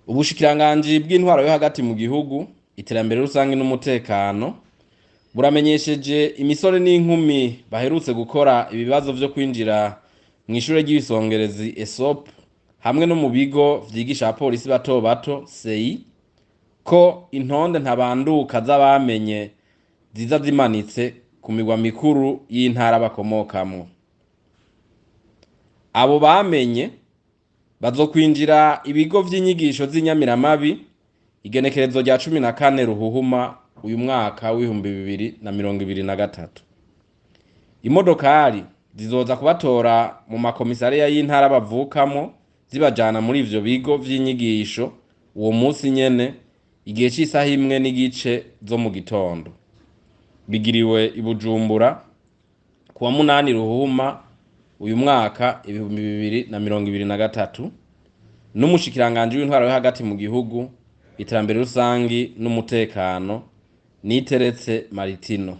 Ubushikiranganji bw'intwaro yo hagati mu gihugu, iterambere rusangi n'umutekano buramenyesheje imisore n'inkumi baherutse gukora ibibazo vyo kwinjira mw'ishure ry'ibisongerezi ESOP hamwe no mu bigo vyigisha abapolisi bato bato SEI ko intonde ntabanduka z'abamenye ziza zimanitse ku migwa mikuru y'intara bakomokamwo. Abo bamenye bazokwinjira ibigo vy'inyigisho z'inyamiramabi igenekerezo rya 14 Ruhuhuma uyu mwaka w'2023. Imodokari zizoza kubatora mu makomisariya y'intara bavukamo zibajana muri ivyo bigo vy'inyigisho uwo munsi nyene igihe c'isaha 1:15 zo mu gitondo. Bigiriwe i Bujumbura kuwa 8 Ruhuhuma uyu mwaka 2023 n'umushikiranganji w'intwaro yo hagati mu gihugu, iterambere rusangi n'umutekano, Niteretse Maritino.